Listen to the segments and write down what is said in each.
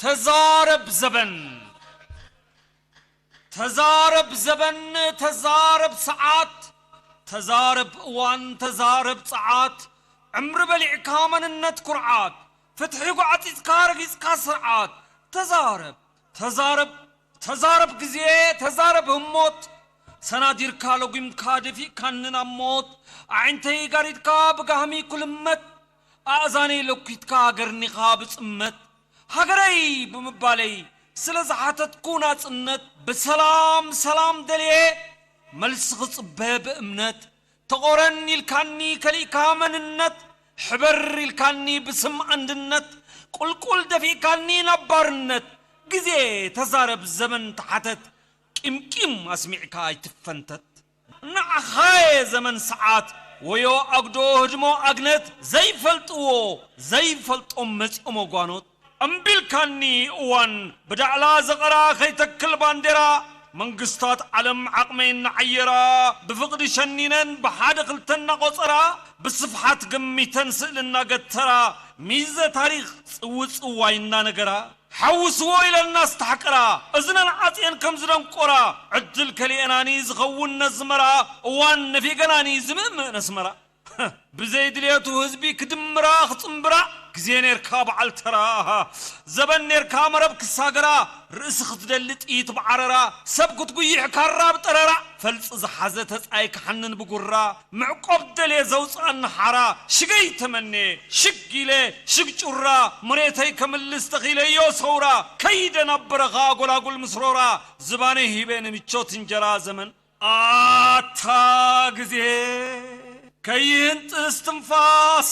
ተዛረብ ዘበን፣ ተዛረብ ዘበን፣ ተዛረብ ሰዓት፣ ተዛረብ እዋን፣ ተዛረብ ጸዓት። ዕምሪ በሊዕካ መንነት ኩርዓት፣ ፍትሒ ጓዕጺጽካ ረጊጽካ ስርዓት። ተዛረብ፣ ተዛረብ፣ ተዛረብ ግዜ፣ ተዛረብ ህሞት። ሰናዲርካ ለጒምካ ደፊእካኒ ናብ ሞት። ኣዒንተይ ጋሪድካ ብጋህሚ ኩልመት። ኣእዛነይ ለኲትካ ገርኒኻ ብጽመት። ሃገረይ ብምባለይ ስለ ዝሓተትኩ ናጽነት፣ ብሰላም ሰላም ደልየ መልሲ ክጽበ ብእምነት። ተቖረን ኢልካኒ ከሊእካ መንነት፣ ሕበር ኢልካኒ ብስም ኣንድነት፣ ቁልቁል ደፊእካኒ ናብ ባርነት። ግዜ ተዛረብ ዘመን ተሓተት፣ ቂምቂም ኣስሚዕካ ኣይትፈንተት። ንዓኻየ ዘመን ሰዓት፣ ወዮ ኣጉዶ ህድሞ ኣግነት፣ ዘይፈልጥዎ ዘይፈልጦም መጺኦሞ ጓኖት። እምቢልካኒ እዋን ብዳዕላ ዘቐራ ከይተክል ባንዴራ፣ መንግስታት ዓለም ዓቕመይ እናዓየራ፣ ብፍቕዲ ሸኒነን ብሓደ ክልተ እናቖጸራ፣ ብስፍሓት ገሚተን ስእሊ እናገተራ፣ ሚዘ ታሪኽ ጽውጽዋይ እናነገራ፣ ሓውስዎ ኢለን እናስተሕቀራ፣ እዝነን ዓጽየን ከም ዝደንቆራ፣ ዕድል ከሊኤናኒ ዝኸውን ነዝመራ፣ እዋን ነፊገናኒ ዝምእምእ ነስመራ። ብዘይ ድልየቱ ህዝቢ ክድምራ ክጽምብራ፣ ግዜ ኔርካ በዓል ተራ፣ ዘበን ኔርካ መረብ ክሳገራ፣ ርእሲ ክትደሊ ጥይት ብዓረራ፣ ሰብ ክትጉይሕ ካራ ብጠረራ፣ ፈልጺ ዝሓዘ ተጻይ ክሓንን ብጉራ፣ ምዕቆብ ደልየ ዘውጽኣኒ ሓራ፣ ሽገይ ተመንየ ሽግ ኢለ ሽግ ጩራ፣ መሬተይ ከምልስ ተኺለዮ ሰውራ፣ ከይደ ናብ በረኻ ጎላጉል ምስ ሮራ፣ ዝባነይ ሂበ ንምቾት እንጀራ ዘመን። ኣታ ግዜ ከይህንጥስ ትንፋስ፣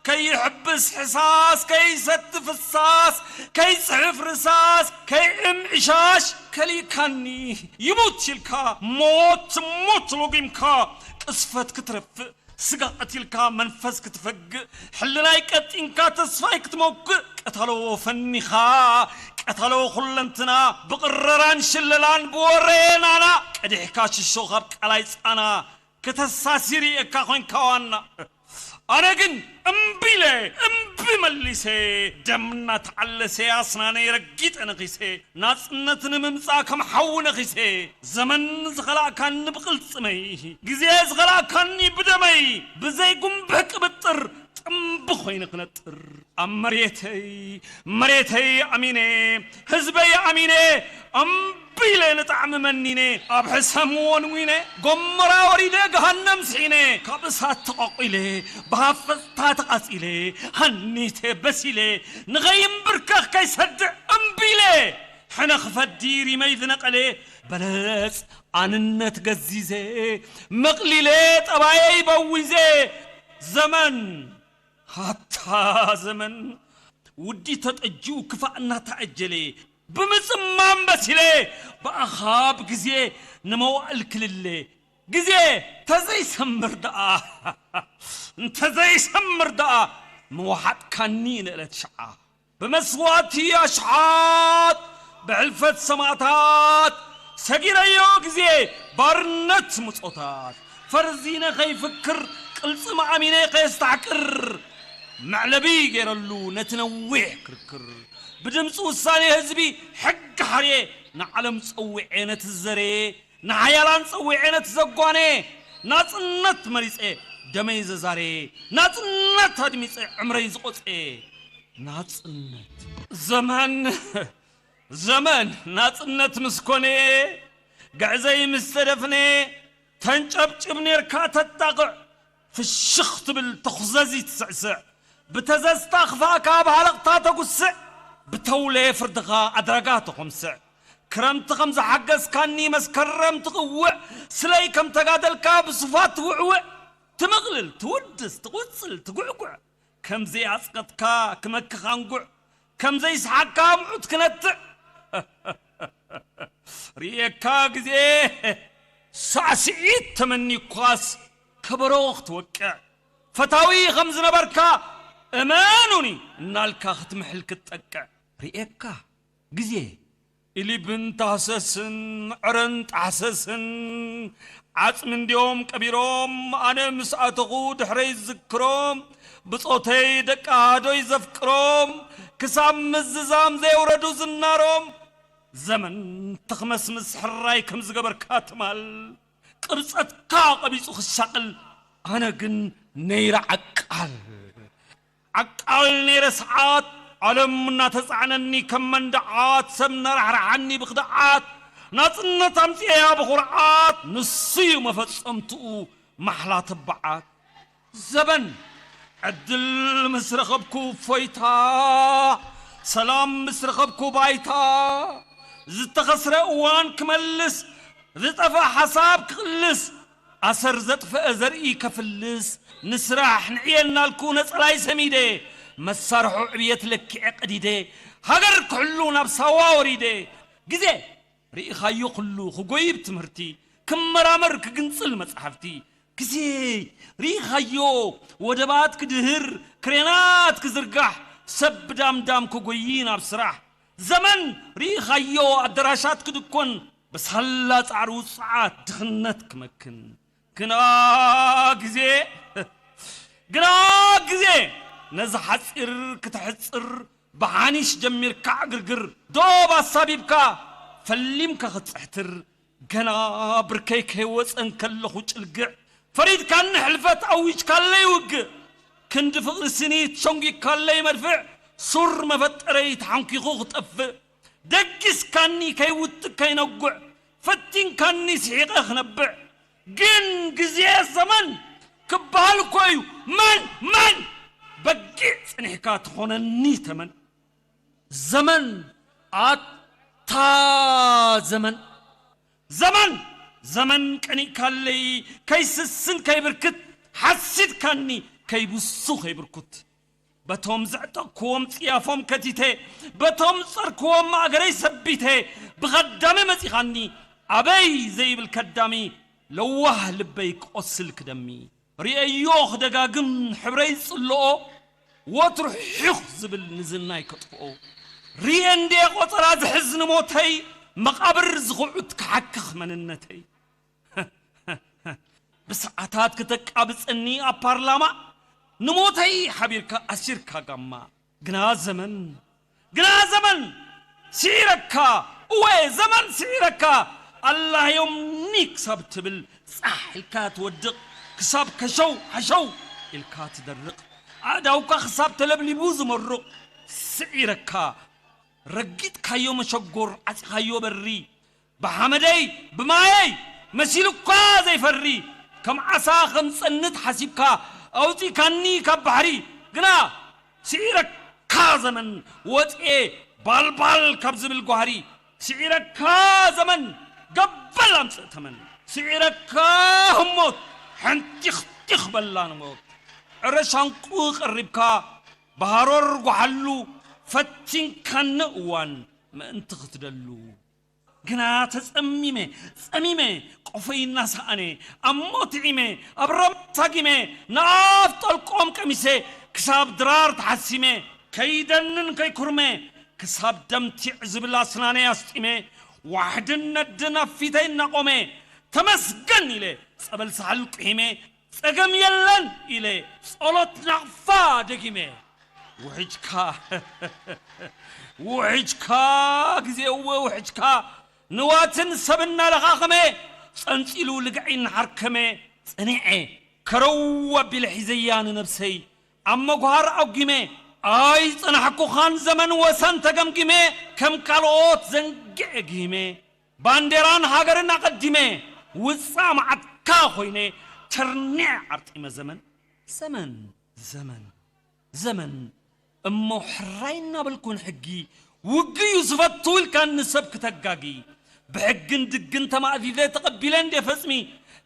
ከይሕብስ ሕሳስ፣ ከይሰቲ ፍሳስ፣ ከይጽሕፍ ርሳስ፣ ከይዕም ዕሻሽ ከሊእካኒ። ይሙት ኢልካ ሞት ሞት ሎጊምካ ቅስፈት ክትረፍእ፣ ስጋ ቀቲልካ መንፈስ ክትፈግእ፣ ሕልናይ ቀጢንካ ተስፋይ ክትመውግእ፣ ቀታሎ ፈኒኻ ቀታሎ ኩለንትና፣ ብቕረራን ሽለላን ብወረ ናና ቀዲሕካ ሽሾ ካብ ቃላይ ጻና፣ ከተሳሲ ርእየካ ኮይንካ ዋና። ኣነ ግን እምቢ ኢለ እምቢ መሊሰ፣ ደም እናተዓለሰ ኣስናነይ ረጊጠ ነኺሰ፣ ናጽነት ንምምጻእ ከም ሓዊ ነኺሰ፣ ዘመን ዝኸላእካኒ ብቕልጽመይ፣ ግዜ ዝኸላእካኒ ብደመይ፣ ብዘይ ጉንብሕ ቅብጥር ጥምቢ ኮይነ ክነጥር። ኣብ መሬተይ መሬተይ ኣሚነ፣ ህዝበይ ኣሚነ፣ እምቢ ኢለ ንጣዕሚ መኒነ፣ ኣብ ሕሰም ወንዊነ፣ ጎመራ ወሪደ ገሃነም ስሒነ፣ ካብ እሳት ተቋቒለ፣ ብሃፈጽታ ተቓጺለ፣ ሃኒተ በሲለ፣ ንኸይንብርከኽ ከይሰድዕ እምቢ ኢለ፣ ሕነ ክፈዲ ሪመይ ዝነቐለ፣ በለጽ ኣንነት ገዚዘ፣ መቕሊለ ጠባየይ በዊዘ፣ ዘመን ኣታ ዘመን፣ ውዲ ተጠጅኡ ክፋእ እናተዓጀለ፣ ብምጽማም በሲለ፣ ብኣኻብ ግዜ ንመዋእል ክልለ፣ ግዜ ተዘይሰምር ደኣ፣ እንተዘይሰምር ደኣ፣ ምወሓጥካኒ ንእለት ሽዓ። ብመስዋእቲ ኣሽሓት፣ ብሕልፈት ሰማእታት፣ ሰጊረዮ ግዜ ባርነት ምጾታት። ፈርዚነ ከይፍክር፣ ቅልጽም ኣሚነ ከየስተሕቅር፣ መዕለቢ ገይረሉ ነቲ ነዊሕ ክርክር። ብድምፂ ውሳኔ ህዝቢ ሕጊ ሓርየ ንዓለም ጸዊዐ ነቲ ዘረየ፣ ንሓያላን ጸዊዐ ነቲ ዘጓነየ፣ ናጽነት መሪጸ ደመይ ዘዛረየ፣ ናጽነት ኣድሚጸ ዕምረይ ዝቖጸየ። ናጽነት። ዘመን፣ ዘመን ናጽነት ምስ ኮነ፣ ግዕዘይ ምስ ተደፍነ፣ ተንጨብጭብ ኔርካ ተጣቕዕ፣ ፍሽኽ ትብል ተኹዘዚ ትስዕስዕ፣ ብተዘዝታ ክፋእካ ብሃለቕታ ተጉስዕ፣ ብተውለ ፍርድኻ ኣድራጋ ተኾምስዕ። ክረምቲ ከም ዝሓገዝካኒ መስከረም ትቕውዕ፣ ስለይ ከም ተጋደልካ ብስፋት ትውዕውዕ፣ ትምቕልል፣ ትውድስ፣ ትቑጽል፣ ትጉዕጉዕ፣ ከም ዘይኣጽቀጥካ ክመክኽ ኣንጉዕ፣ ከም ዘይስሓቅካ ምዑት ክነትዕ። ርእየካ ግዜ ሳዕስዒት ተመኒኳስ ከበሮ ክትወቅዕ፣ ፈታዊ ከም ዝነበርካ እመኑኒ እናልካ ክትምሕል ክትጠቅዕ። ርእየካ ግዜ ኢሊብን ታህሰስን ዕረን ጣሕሰስን ዓጽሚ እንድዮም ቀቢሮም፣ ኣነ ምስ ኣተኹ ድሕረይ ዝዝክሮም፣ ብጾተይ ደቂ ኣሃዶይ ዘፍቅሮም፣ ክሳብ ምዝዛም ዘየውረዱ ዝናሮም። ዘመን ተኽመስምስ ሕራይ ከም ዝገበርካ ትማል፣ ቅብጸትካ ቀቢጹ ክሻቕል፣ ኣነ ግን ነይረ ዓቃል። ዓቃል ነይረ ሰዓት፣ ዓለም እናተጻዕነኒ ከም መንደዓት፣ ሰብ እናራሕርሓኒ ብኽድዓት፣ ናጽነት ኣምጽኤያ ብኹርዓት፣ ንሱ እዩ መፈጸምትኡ ማሕላ ተባዓት። ዘበን ዕድል ምስ ረኸብኩ እፎይታ፣ ሰላም ምስ ረኸብኩ ባይታ፣ ዝተኸስረ እዋን ክመልስ፣ ዝጠፍአ ሓሳብ ክቕልስ፣ ኣሰር ዘጥፍአ ዘርኢ ከፍልስ፣ ንስራሕ ንዕየ እናልኩ ነጸላይ ሰሚደ፣ መሳርሑ ዕብየት ለኪዐ ቀዲደ፣ ሃገር ክሕሉ ናብ ሳዋ ወሪደ። ግዜ ርኢኻዮ ኩሉ ክጎይብ ትምህርቲ፣ ክመራመር ክግንጽል መጻሕፍቲ። ግዜ ርኢኻዮ ወደባት ክድህር፣ ክሬናት ክዝርጋሕ፣ ሰብ ብዳምዳም ክጎይ ናብ ስራሕ። ዘመን ርኢኻዮ ኣደራሻት ክድኮን፣ ብሳላ ጻዕሪ ውጹዓት ድኽነት ክመክን። ግና ግዜ፣ ግና ግዜ ነዚ ሓጺር ክተሕጽር፣ ብሓኒሽ ጀሚርካ ዕግርግር፣ ዶብ ኣሳቢብካ ፈሊምካ ክትጽሕትር፣ ገና ብርከይ ከይወጸ እንከለኹ ጭልግዕ፣ ፈሪድካኒ ሕልፈት ኣዊጅካለይ ውግእ፣ ክንዲ ፍቕሪ ስኒት ሸንጒካለይ መድፍዕ፣ ሱር መፈጠረይ ተሓንኪኹ ክጠፍእ፣ ደጊስካኒ ከይውጥእ ከይነጉዕ፣ ፈቲንካኒ ስሒቐ ክነብዕ። ግን ግዜ ዘመን ክበሃል እኮ እዩ። መን መን በጊዕ ጽኒሕካ ትኾነኒ ተመን። ዘመን ኣታ ዘመን፣ ዘመን ዘመን ቀኒእካለይ ከይስስን ከይብርክት፣ ሓሲድካኒ ከይብሱ ከይብርኩት። በቶም ዘዕጠቕክዎም ጽያፎም ከቲተ፣ በቶም ጸርክዎም ማእገረይ ሰቢተ፣ ብኸዳሚ መጺኻኒ ኣበይ ዘይብል ከዳሚ፣ ለዋህ ልበይ ክቆስል ክደሚ። ርእየዮ ክደጋግም ሕብረይ ዝጽልኦ፣ ወትሩ ሒኽ ዝብል ንዝናይ ከጥፍኦ። ርእየ እንድየ ቆጸራ ዝሕዝ ንሞተይ፣ መቓብር ዝኹዕት ክሓክኽ መንነተይ። ብሰዓታት ክተቃብጸኒ ኣብ ፓርላማ፣ ንሞተይ ሓቢርካ ኣሲርካ ጋማ። ግና ዘመን፣ ግና ዘመን ስዒረካ፣ እወ ዘመን ስዒረካ፣ ኣላህዮምኒ ክሳብ ትብል ጻሕ ኢልካ ትወድቕ፣ ክሳብ ከሸው ሓሸው ኢልካ ትደርቕ፣ ኣእዳውካ ክሳብ ተለብሊቡ ዝመርቕ ስዒረካ፣ ረጊጥካዮ መሸጎር ዓጺኻዮ በሪ፣ ብሓመደይ ብማየይ መሲሉ እኳ ዘይፈሪ፣ ከም ዓሳ ከም ጸንት ሓሲብካ ኣውጺእካኒ ካብ ባሕሪ። ግና ስዒረካ ዘመን ወጽኤ ባልባል ካብ ዝብል ጓህሪ፣ ስዒረካ ዘመን ገበል ኣምጽእ ተመን፣ ስዒረካ ህሞት ሓንቲኽቲኽ በላ ንሞት፣ ዕረ ሻንቁ ቀሪብካ ብሃሮር ጓሓሉ ፈቲንካኒ እዋን ምእንቲ ክትደሉ። ግና ተጸሚመ፣ ጸሚመ፣ ቆፈይ እናሰኣነ፣ ኣብ ሞት ዒመ፣ ኣብ ረመጽ ሃጊመ፣ ንኣፍ ጠልቆም ቀሚሰ፣ ክሳብ ድራር ተሓሲመ፣ ከይደንን ከይኩርመ፣ ክሳብ ደምቲዕ ዝብል ኣስናነይ ኣስጢመ፣ ዋሕድን ነድን ኣብ ፊተይ እናቆመ፣ ተመስገን ኢለ፣ ጸበል ሳሕል ቁሒመ፣ ጸገም የለን ኢለ ጸሎት ናቕፋ ደጊመ። ውሕጅካ፣ ውሕጅካ፣ ግዜ እወ ውሕጅካ፣ ንዋትን ሰብ እናለኻኸመ፣ ጸንጺሉ ልግዒ እናሓርከመ፣ ጸኒዐ፣ ከረው ኣቢለ ሒዘያ ንነብሰይ፣ ኣብ መጉሃር ኣጒመ፣ ኣይጸናሕኩኻን ዘመን ወሰን ተገምጊመ፣ ከም ካልኦት ዘንጊዐ ግሂመ፣ ባንዴራን ሃገርን ኣቐዲመ፣ ውጻእ መዓትካ ኮይነ፣ ተርኒዐ ዓርጢመ ዘመን። ዘመን፣ ዘመን፣ ዘመን፣ እሞ ሕራይ እናበልኩ ንሕጊ፣ ውግእ እዩ ዝፈቱ ኢልካ ንሰብ ክተጋጊ፣ ብሕግን ድግን ተማእዚዘ ተቐቢለ እንዴ ፈጽሚ፣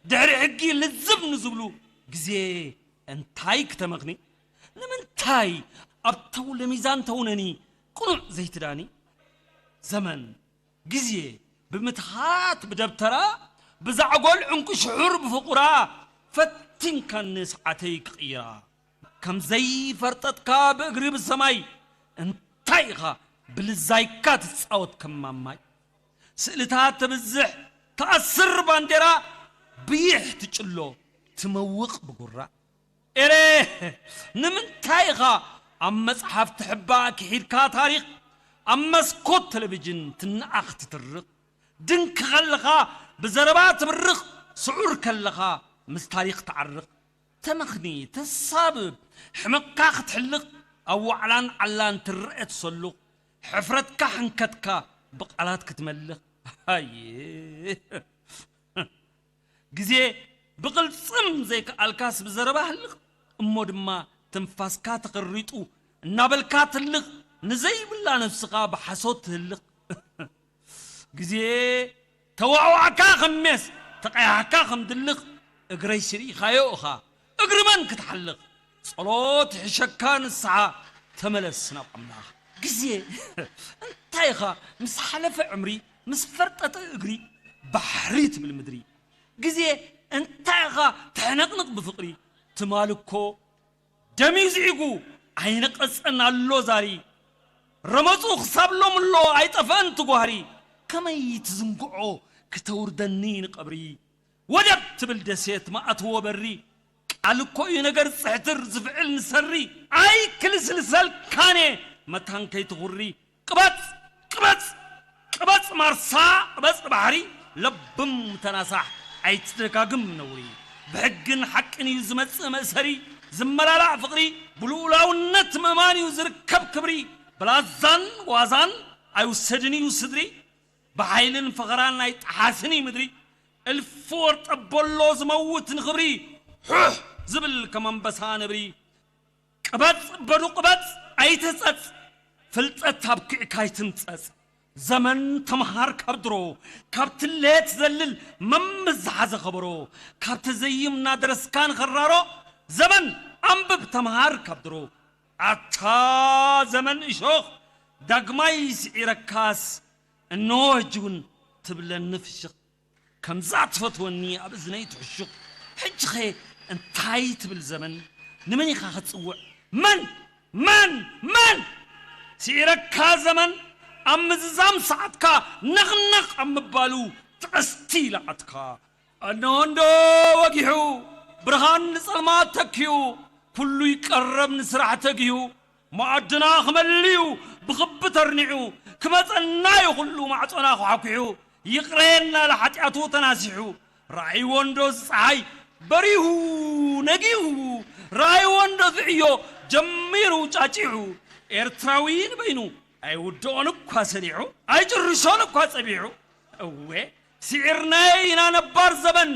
ድሕሪ ሕጊ ልዝብ ንዝብሉ ግዜ እንታይ ክተመኽኒ? ንምንታይ ኣብ ተውለ ሚዛን ተውነኒ ቅኑዕ ዘይትዳኒ? ዘመን፣ ግዜ ብምትኻት ብደብተራ፣ ብዛዕጎል ዕንቁ ሽሑር ብፍቑራ፣ ፈቲንካኒ ሰዓተይ ክቕይራ። ከም ዘይፈርጠጥካ ብእግሪ ብሰማይ፣ እንታይ ኢኻ ብልዛይካ ትጻወት ከም ማማይ? ስእልታት ተብዝሕ፣ ትኣስር ባንዴራ፣ ብይሕ ትጭሎ፣ ትመውቕ ብጉራ። ኤረ፣ ንምንታይ ኢኻ ኣብ መጽሓፍ ትሕባእ ክሒድካ ታሪኽ፣ ኣብ መስኮት ቴሌቪዥን ትነኣኽ ትትርኽ። ድንክ ከለኻ ብዘረባ ትብርኽ፣ ስዑር ከለኻ ምስ ታሪኽ ትዓርኽ። ተመኽኒ፣ ተሳብብ፣ ሕመቕካ ክትሕልቕ፣ ኣብ ዋዕላን ዓላን ትረአ ትሰሉቕ። ሕፍረትካ ሕንከትካ ብቓላት ክትመልኽ። ኣየ! ግዜ ብቕልጽም ዘይከኣልካስ ብዘረባ ህልኽ፣ እሞ ድማ ትንፋስካ ተኸሪጡ እናበልካ ትልኽ፣ ንዘይብላ ነፍስኻ ብሓሶት ትህልኽ። ግዜ ተዋዕዋዕካ ከም ሜስ፣ ተቐያሕካ ከም ድልኽ፣ እግረይ ስሪእኻዮ ኢኻ፣ እግሪ መን ክትሓልኽ? ጸሎት ይሕሸካ ንስሓ፣ ተመለስ ናብ ኣምላኽ። ግዜ እንታይ ኢኻ ምስ ሓለፈ ዕምሪ፣ ምስ ፈርጠጠ እግሪ፣ ባሕሪ ትብል ምድሪ። ግዜ እንታይ ኢኻ ተሕነቕንቕ ብፍቕሪ፣ ትማል እኮ ደም እዩ ዝዒጉ፣ ኣይነቐጸን ኣሎ ዛሪ። ረመጹ ክሳብ ሎም ኣሎ፣ ኣይጠፍአን ትጓህሪ። ከመይ ትዝንግዖ ክተውርደኒ ንቐብሪ? ወደብ ትብል ደሴት መኣትዎ በሪ። ቃል እኮ እዩ ነገር ዝጽሕትር ዝፍዕል ንሰሪ። ኣይ ክልስልሰልካኔ መታን ከይትኹሪ። ቅበጽ፣ ቅበጽ፣ ቅበጽ ማርሳ፣ ቅበጽ ባሕሪ፣ ለብም ተናሳሕ፣ ኣይትደጋግም ነውሪ። ብሕግን ሓቅን እዩ ዝመጽእ መእሰሪ፣ ዝመላላእ ፍቕሪ፣ ብልኡላውነት ምእማን እዩ ዝርከብ ክብሪ። ብላዛን ዋዛን ኣይውሰድን እዩ ስድሪ፣ ብሓይልን ፈኸራን ኣይጠሓስን እዩ ምድሪ። እልፊ ወር ጠበሎ ዝመውት ንኽብሪ፣ ሑሕ ዝብል ከም ኣንበሳ ነብሪ። ቅበጽ በዱ ቅበጽ ኣይትህጸጽ፣ ፍልጠት ኣብ ክዕካ ኣይትምጸጽ። ዘመን ተምሃር ካብ ድሮ፣ ካብ ትሌት ዘልል መምስ ዝሓዘ ከበሮ፣ ካብ ተዘይም እናደረስካ ንኸራሮ፣ ዘመን ኣንብብ ተምሃር ካብ ድሮ። ኣታ ዘመን እሾኽ ዳግማይ ስዒረካስ፣ እንሆ ሕጂ እውን ትብለኒ ፍሽኽ። ከምዛ ትፈትወኒ ኣብ እዝነይ ትሕሹኽ። ሕጂኸ እንታይ ትብል ዘመን? ንመን ኢኻ ክትጽውዕ? መን? መን? መን? ስዒረካ ዘመን ኣብ ምዝዛም ሰዓትካ ነቕነቕ ኣብ ምባሉ ትቐስቲ ኢላ ዓትካ። እንሆ እንዶ ወጊሑ ብርሃን ንጸልማት ተኪኡ፣ ኩሉ ይቀረብ ንስራሕ ተጊሁ። መኣድና ክመልዩ ብኽቢ ተርኒዑ፣ ክመጸና እዩ ኩሉ ማዕጾና ኳሕኲሑ። ይቕረ እናለ ሓጢኣቱ ተናሲሑ፣ ራእይዎ እንዶ ዝፀሓይ በሪሁ ነጊሁ፣ ራእይዎ እንዶ ዝዕዮ ጀሚሩ ጫጪሑ። ኤርትራዊ ንበይኑ ኣይውድኦን እኳ ሰኒዑ፣ ኣይጭርሾን እኳ ጸቢሑ። እወ ስዒርናዮ ኢና ነባር ዘበን፣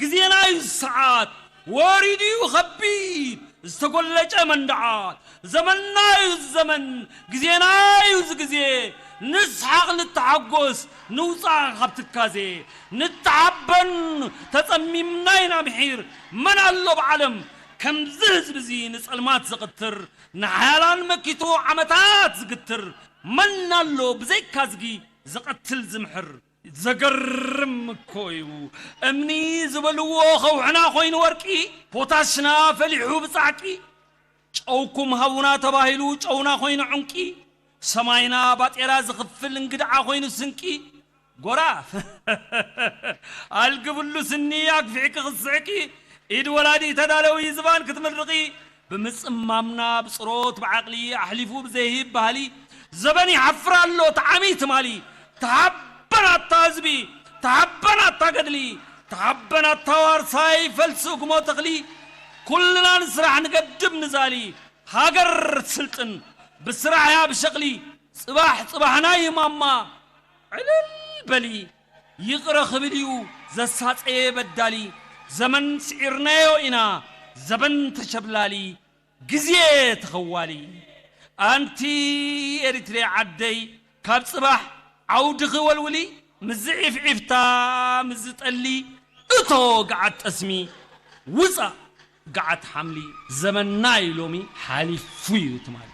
ግዜና እዩ ሰዓት፣ ወሪዱ እዩ ኸቢድ ዝተጎለጨ መንደዓት። ዘመንና እዩ እዚ ዘመን፣ ግዜና እዩ እዚ ግዜ። ንስሓቕ ንተሓጎስ፣ ንውጻእ ካብ ትካዜ። ንተሓበን ተጸሚምና ኢና ምሒር። መን ኣሎ ብዓለም ከምዚ ህዝቢ እዚ ንጸልማት ዝቕትር፣ ንሓያላን መኪቱ ዓመታት ዝግትር? መን ኣሎ ብዘይካ ዝጊ ዝቐትል ዝምሕር? ዘገርም እኮ እዩ። እምኒ ዝበልዎ ኸውሕና ኮይኑ ወርቂ፣ ፖታሽና ፈሊሑ ብጻዕቂ። ጨውኩም ሃቡና ተባሂሉ ጨውና ኮይኑ ዕንቂ፣ ሰማይና ባጤራ ዝኽፍል እንግድዓ ኮይኑ ስንቂ። ጎራ ኣልግብሉ ስኒ ኣግፊዕኪ ክስዕቂ፣ ኢድ ወላዲ ተዳለዊ ዝባን ክትምርቂ። ብምጽማምና ብጽሮት ብዓቕሊ ኣሕሊፉ ብዘይህብ ባህሊ፣ ዘበን ይሓፍር ኣሎ ተዓሚ ትማሊ። ተሓበናታ ህዝቢ፣ ተሓበናታ ገድሊ፣ ተሓበናታ ዋርሳይ ፈልሲ እግሞ ተኽሊ። ኩልና ንስራሕ ንገድም ንዛሊ፣ ሃገር ትስልጥን ብስራሕ እያ ብሸቕሊ። ጽባሕ ጽባሕና ይማማ ዕልል በሊ። ይቕረ ክብል እዩ ዘሳጸየ በዳሊ። ዘመን ስዒርናዮ ኢና ዘበን ተሸብላሊ፣ ግዜ ተኸዋሊ። ኣንቲ ኤሪትሬ ዓደይ፣ ካብ ጽባሕ ዓውድኺ ወልውሊ፣ ምዚ ዒፍዒፍታ፣ ምዚ ጠሊ፣ እቶ ገዓት ጠስሚ፣ ውጻእ ገዓት ሓምሊ። ዘመንና እዩ ሎሚ፣ ሓሊፉ እዩ ትማሊ።